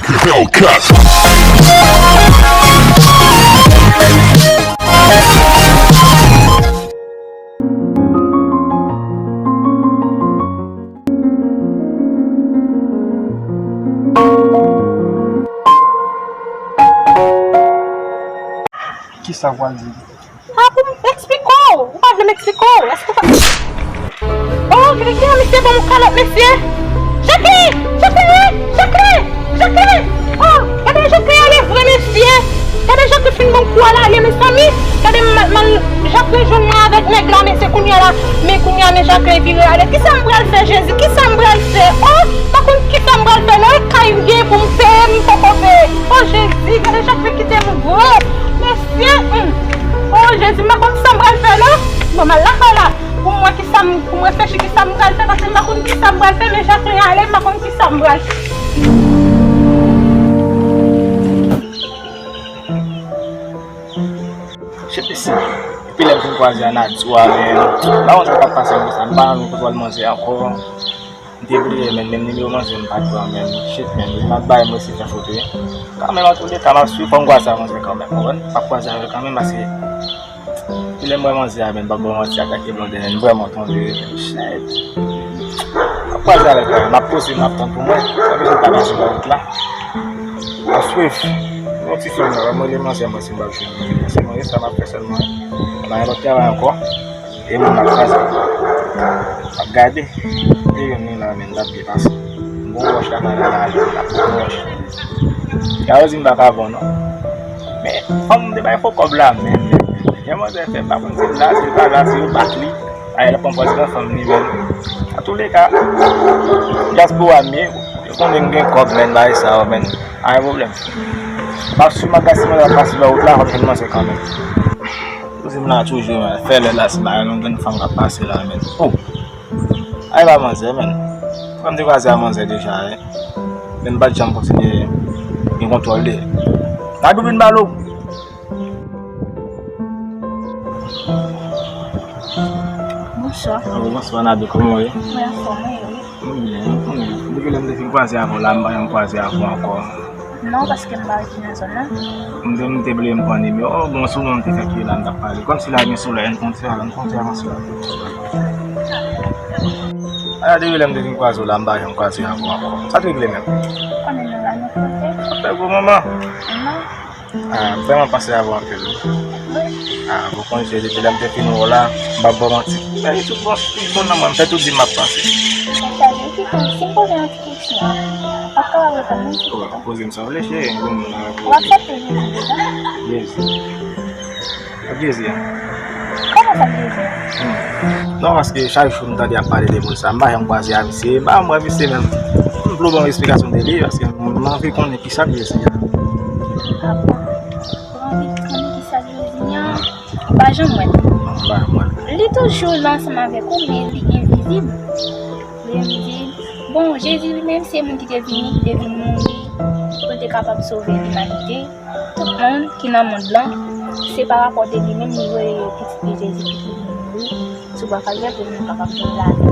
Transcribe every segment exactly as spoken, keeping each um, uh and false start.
Hellcat. Kisa w pral di? A, pou m eksplike w? Ou pa vle m eksplike w? Èske w pa... Oh, gade kijan misye ban m yon kalòt, mesye! Jacqueline! Jacqueline! Jacqueline! Jacqueline! Oh, gade Jacqueline ale vre, mesye! Gade Jacqueline fin ban m kou al ale, mezanmi! Gade m, m, Jacqueline jwenn mwen avèk nèg la, mesye, kounye a la. Men kounye a, men Jacqueline vire ale. Kisa m pral fè, Jezi? Kisa m pral fè? Oh, m pa konn kisa m pral fè, non. E kay m gen pou m peye, m poko peye. Oh, Jezi, gade Jacqueline kite m vre. Mesye, hmm. Oh, Jezi, m pa konn sa m pral fè, non. Bon, m al lakay la. Pou m wè kisa m, pou m reflechi kisa m pral fè, paske m pa konn kisa m pral fè, men Jacqueline ale, m pa konn kisa m pral fè. Shit, mesye. Epi lè m fin kwaze a Natsou a, men, m pa konn sa k ap pase konsa, m pa nan kontwòl manzè ankò. M te bliye, men, menm nimewo manzè m pa t pran, men, shit, men, li m ap bay, mwen se fè foto, wi. Kanmenm, antouleka, m ap swiv, fò m kwaze a manzè kanmenm, konprann? M ap kwaze avè l kanmenm, paske, epi lè m wè manzè a, men, m p ap ba w manti, atake blonde, men, m vrèman tonbe, men, shit. M ap kwaze avè l kanmenm, m ap poze, m ap tann pou mwen, sa vle di m pa pase nan wout la. A swiv. Yon ti flann la, mwen rele manzè, mwen si m p ap jwenn manzè. Se mwen, sa m ap fè sèlman. M pa gen lòt travay ankò. E moun ap kwaze. M ap gade. Te youn ni la, men l ap byen pase. M gon wòch la, la, la, la, la, la, gon wòch. Gade di m pa ka bon, non. Men, fò m te bay fo kòb la, men, men, men, men, jan manzè fè, m pa konn si l la, si l pa la, si yo bat li. Ay, l ap pran pòz nan fanm li, men. Antouleka, dyaspora m ye, yo konnen m gen kòb, men, bagay sa yo, men. Pa gen pwoblèm. M ap swiv magasinen, m ap pase lòt wout la, m ap jwenn manzè kanmenm. Kouzin m la toujou, men. Fè lè la, si bagay nou gen fanm k ap pase la, men. Oh! Ay, pa manzè, men. Kòm te kwaze a manzè deja, men. Men m pa t janm kontinye gen kontwòl de. Nadou vin balo. Bonswa. Oh, bonswa, Nadou, kòman w ye? Mwen anfòm, wi. Mwen byen, mwen byen. Depi lè m te fin kwaze avè w la, m pa janm kwaze avè w ankò. Non, paske m pa rete nan zòn nan. M te, m te bliye m pran nimewo w. Bon, sou non m te fè kite la, m t ap pale. Kòmsi la gen solèy, ann kontre a, ann kontre a konsa. Ala, depi lè m te fin kwaze w la, m pa janm kwaze avè w ankò. Sa te regle menm? Konnen nou la, nou kote. Sa fè gwo moman. Non. Ah, m vrèman panse avè w anpil, wi. Wi. Ah, ou konn se depi lè m te fin wè w la, m p ap ba w manti. Men tout bon, tout bon nan mwen, m fè tout di m ap panse. Mwen chale, ki konn, si m poze yon ti kesyon, w ap kapab reponn mwen ti kesyon? Poze m sa w vle, cheri, m gon moun la pou w. W aksepte Jezi deja? Jezi. Ak Jezi a. Kòman sa, Jezi? Hmm. Non, paske chak jou m tande y ap pale de moun sa, m pa janm kwaze a misye, m pa janm wè misye menm. M vle w ban m eksplikasyon de li, paske m anvi konnen kisa k Jezi a. Ah bon? Ou anvi konnen kisa k Jezi a? Ou pa janm wè l. Non, m pa janm wè l. Li toujou la ansanm avèk ou, men li envizib. Li envizib. Bon, Jezi li menm se moun ki te vini, ki te vin mouri, pou l te kapab sove limanite. Tout moun ki nan mond lan, se pa rapò de li menm li voye pitit li Jezi ki te vin mouri sou bwa Kalvè pou nou kapab gen lavi.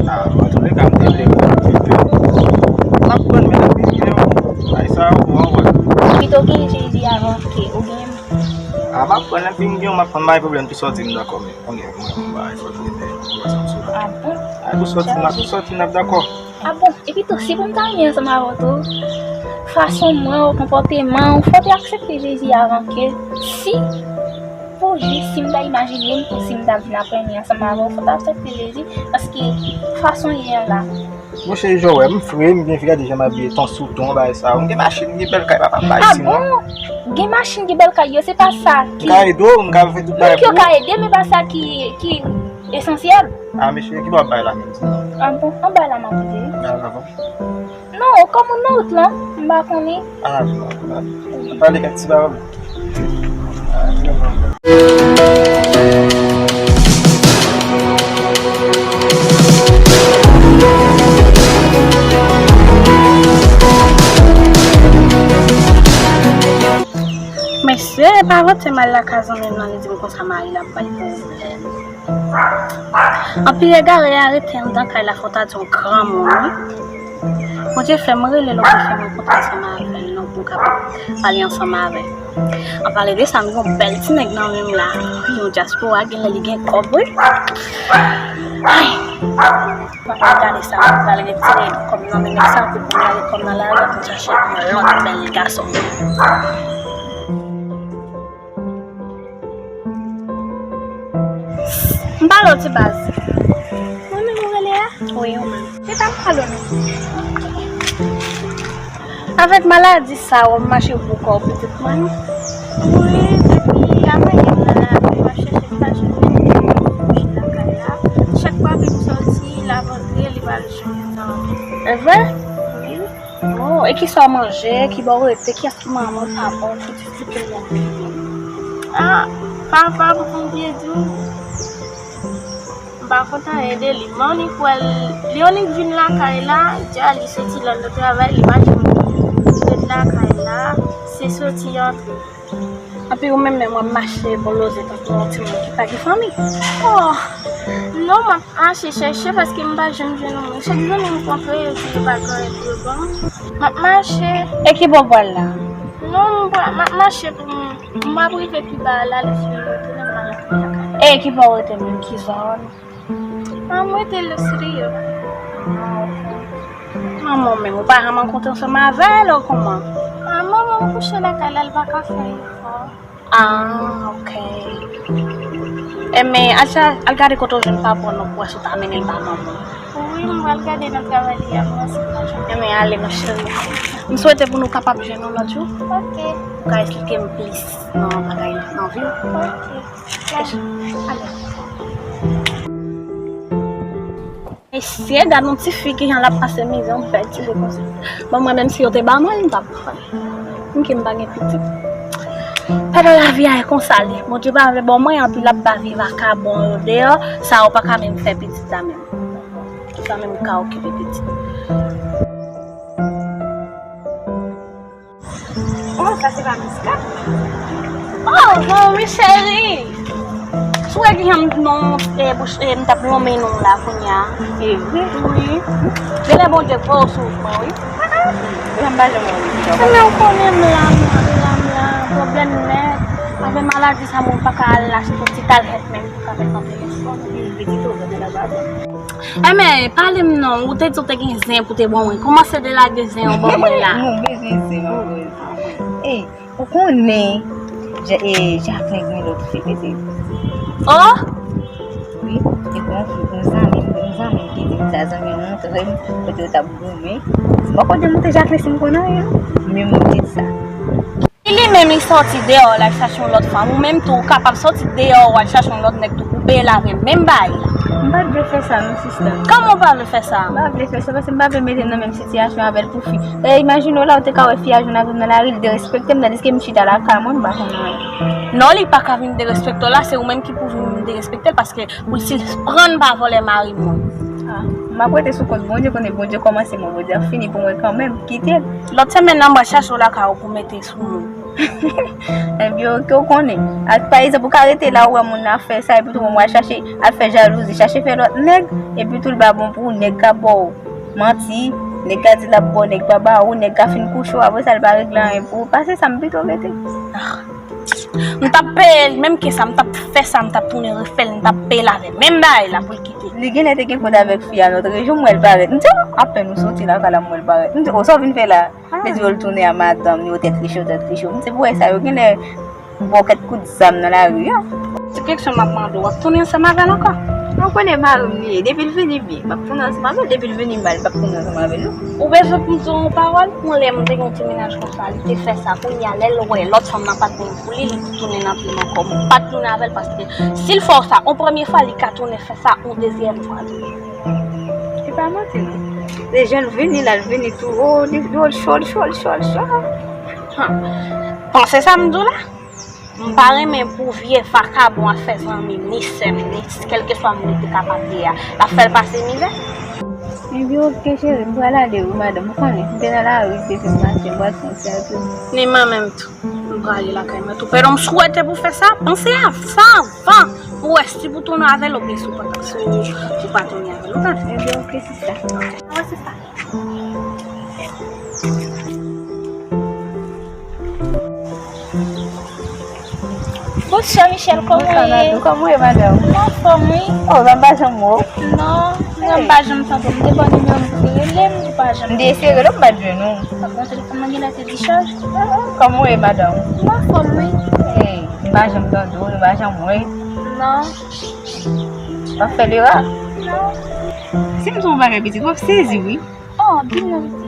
Ah, antouleka, m te vle pou m di ke m ap pran men nan vin gen yon bagay sa yo pou anvòl. Pito gen Jezi avan ke ou gen. Ah, m ap pran lè m fin gen yon, m ap pran, pa gen pwoblèm, tou sòti m dakò, men konnen mwen, mwen, mwen, fò nou rete konvèsasyon sou la. Ah bon? Ah, tou sòti m la, tou sòti m la, dakò. Ah bon, epi tou, si pou m ta renmen ansanm avè w tou, fason m wè w, konpòteman w, fò w te aksepte Jezi avan ke si, pou jis si m ta imajine m, pou si m ta vin ap renmen ansanm avè w, fò w ta aksepte Jezi, paske fason w ye an la. Monchè, jan w wè m fre, m byen fre, gade jan m abiye, ton sou ton, bagay sa yo. M gen machin, m gen bèl kay, papa m pa isi non. Ah bon? Gen machin, gen bèl kay yo, se pa sa ki... M ka ede w, m ka fè tout bagay pou ou. Wi, yo ka ede, men pa sa ki, ki esansyèl. Ah, mesye, ki bò w ap bay la menm, di m non? Ah bon, anba la m ap kite wi. Bay la avan. Non, kòm ou nan wout lan, m pa konnen. Ah, non, non. Pale kèk ti pawòl. Mesye, e pa vanti m al lakay zanmi m nan, li di m konsa mari l ap bay pwoblèm. Anpil egare a rete anndan kay la, fò w ta di yon granmoun, wi. Bondye fè m rele l, oubyen fè m rankontre ansanm avè l non, pou m kapab pale ansanm avè l. An pale de sa, m gen yon bèl ti nèg nan men m la. Yon dyaspora, genlè li gen kòb, wi. Ay! Mwen pral gade sa, mwen pral retire kòb nan men nèg sa, pou mwen ale kòb nan lari, pou m chache yon lòt bèl gason. M pale w ti baz. Mwen menm ou rele a? Wi, ou menm. Se pa m pale w non. Avèk maladi sa, w ap mache pou kò w pitit mwen. Wi, depi avanyè m nan lari, m ap chèche m pa jwenn moun pou m lakay la. Chak fwa ke m sòti, l ap antre, li pral jwenn nan. E vre? Wi. Oh, e kisa w manje? Ki bò w rete? Kiyès ki manman w, papa w? Fouti di pou mwen. Ah, papa m, pou m byen di w, m pa konn anyen de li. Mwen annik wè l, li annik vin lakay la, dja li soti lòt travay, li pa janm ret lakay la, se soti antre. Epi ou menm menm w ap mache boloze tankou yon timoun ki pa gen fanmi. Oh, non, m ap mache chèche paske m pa janm jwenn yon moun. Chak jounen m kontre yo di yo pa gen anyen pou yo ban m. M ap mache. E ki bò w pral la? Non, m pral, m ap mache pou m, m ap rive pi ba a la, lè fini retounen, m al lakay. E ki bò w rete menm, ki zòn? Ah, m rete Los Rios. Manman w menm, ou pa janm rankontre ansanm avè l, ou kòman? Ah, manman m kouche lakay la, l pa ka fè efò. Ah, ok. Enben, al cha-, al gade kote w jwenn papa w non, pou wè si w ta mennen l ba manman w. Wi, m pral gade nan travay li a, pou wè si m ka jwenn. Enben, ale, ma chérie. M swete pou nou kapab jwenn yon lòt jou. Ok. Ou ka esplike m plis nan bagay nan vi w. Ok. Ale. Mesye, gad yon ti fi kijan l ap pase mizè, yon bèl ti fi konsa. Bon, mwen menm si yo te ba mwen l, m t ap pran l. Menm ke m pa gen pitit. Padon, lavi a e konsa l ye. Bondye pa vle ban mwen, anpi l ap ba vye vakabon yo deyò, sa yo pa ka menm fè pitit la menm. Sa menm ka okipe pitit. Oh, sa se pa miska? Oh, zanmi cheri! Si w wè kijan m, non, e, bouch, e, m t ap lonmen non w la kounye a. E vre? Wi. Genlè Bondye voye w sou wout mwen, wi. Jan m pa janm wè w. Men w konnen m la, m la, m la, m la, pwoblèm nèt. Avè maladi sa, moun pa ka al achte yon ti talhèt menm pou ka fè kanpe. Pitit ou, gade la, ba bon. Enben, pale m non, ou te di w te gen zen pou te ban mwen. Kòmanse delage zen ou ban mwen la. Mwen bezwen zen, mwen bezwen zen. Ey, ou konnen, Ja-, e, Jacqueline gen lòt fi, mesye. Oh! Wi, e bon, yon zanmi, yon zanmi ki di m sa, zanmi m montre m, kote yo t ap goumen. M poko janm montre Jacqueline si m konn anyen, non. Men m di sa. Si li menm li sòti deyò l al chache yon lòt fanm, ou menm tou ou kapab sòti deyò w al chache yon lòt nèg tou pou peye l avè menm bagay la. M pa t vle fè sa non, sista. Kòman w pa vle fè sa? M pa vle fè sa paske m pa vle mete m nan menm sitiyasyon avè l pou fi. Dayè, imajine w la, ou te ka wè fi a jwenn avè m nan lari, li derespekte m, tandiske m chita lakay mwen, m pa konn anyen. Non, li pa ka vin derespekte w la, se ou menm ki pou vin derespekte l, paske pou l si l pran l pa vòlè mari moun. Ah, m ap rete sou kont Bondye, konnen Bondye kòmanse mwen, Bondye ap fini pou mwen kanmenm, kite l. Lòt semèn nan, m pral chache w lakay ou pou mete sou moun. Ebyen, oke, ou konnen. Ak, pa egzanp, ou ka rete la, ou wè moun nan ap fè sa, epi tou, moun al chache, al fè jalouzi, chache fè lòt nèg, epi tou, l pa bon pou ou, nèg ka ba w manti, nèg ka di l ap ba w, nèg pa ba ou, nèg ka fin kouche w, apre sa, l pa regle anyen pou ou. Pase sa, m pito rete. Ah. M t ap peye l, menm ke sa, m t ap fè sa, m t ap tounen refè l, m t ap peye l avè menm bagay la pou l kite. Li genlè te gen kont avèk fi a lòt rejyon, m wè l parèt. M di, "Oh, apèn ou soti lakay la, m wè l parèt." M di, "Oh, sa w vin fè la?" Ah. Li di, "Oh, l tounen a madanm li, oh, tèt riche, oh, tèt riche." M di, "Pou wè sa yo genlè ba w kèk kout zam nan lari a." Se kesyon m ap mande w, w ap tounen ansanm avè l ankò? Ou konnen mari m li ye, depi l vini byen, m ap tounen ansanm avè l, depi l vini mal, m p ap tounen ansanm avè l non. Ou bezwen pou m di w yon pawòl? Yon lè m te gen yon ti mennaj konsa, li te fè sa, kounye a lè l wè lòt fanm nan pa t bon pou li, li tounen nan pye m ankò. M pa t tounen avè l paske si l fè w sa yon premye fwa, li ka tounen fè sa yon dezyèm fwa tou. Se pa manti non. Se jan l vini la, l vini tou, oh, li, oh, l cho, l cho, l cho, l cho. Hum. Panse sa m di w la? M pa renmen pou vye vakabon ap fè zanmi ni sè m, ni kèlkeswa moun li te kapab ye a. L ap fè l pase mizè. Ebyen, oke, cheri, m pral ale wi, madanm. Ou konnen, m te nan lari, m te fin mache, m pral pran sè tou. Ni mwen menm tou. M prale lakay mwen tou. Pero m swete pou fè sa, panse avan, avan pou wè si pou tounen avè l oubyen si w pa, si w, si w pa tounen avè l, ou tande? Ebyen, oke, sista. Oke, sista. Bonswa, Michel, kòman w ye? Kòman w ye, madanm? Mwen anfòm, wi. Oh, m pa janm wè w. Non, mwen pa janm tande w. M te ba w nimewo m pou rele m, ou pa janm. M te eseye rele w, m pa t jwenn ou. Bon, telefòn mwen genlè te dichaj. Kòman w ye, madanm? Mwen anfòm, wi. Hey, m pa janm tande w, nou pa janm wè. Non. W ap fè lera? Non. Si m di w yon bagay pitit, w ap sezi, wi. Oh, di m non, pitit.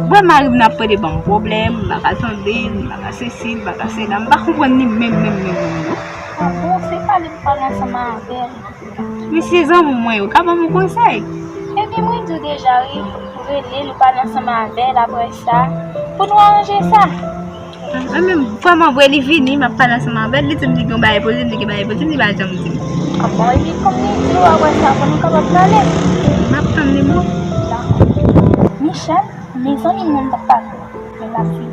Wè mari m nan ap plede ban m pwoblèm, m pa ka tande l, m pa ka sesi, m pa ka sela, m pa konprann li menm, menm, menm, menm, non. Ah bon, se pale m pale ansanm avè l. Men se zanmi mwen, ou ka ban m yon konsèy. Ebyen, mwen di w deja, wi, rele l, ou pale ansanm avè l, apre sa, pou nou aranje sa. Mwen menm, vrèman vre, li vini, m ap pale ansanm avè l, li di m li gen yon bagay pou di m, li gen bagay pou di m, li pa janm di m. Ah bon, epi kòm li di w, apre sa, pou nou kapab pale. M ap tann li, mwen. Dakò. Michel, mezanmi, mwen m t ap pale. Men l ap vini.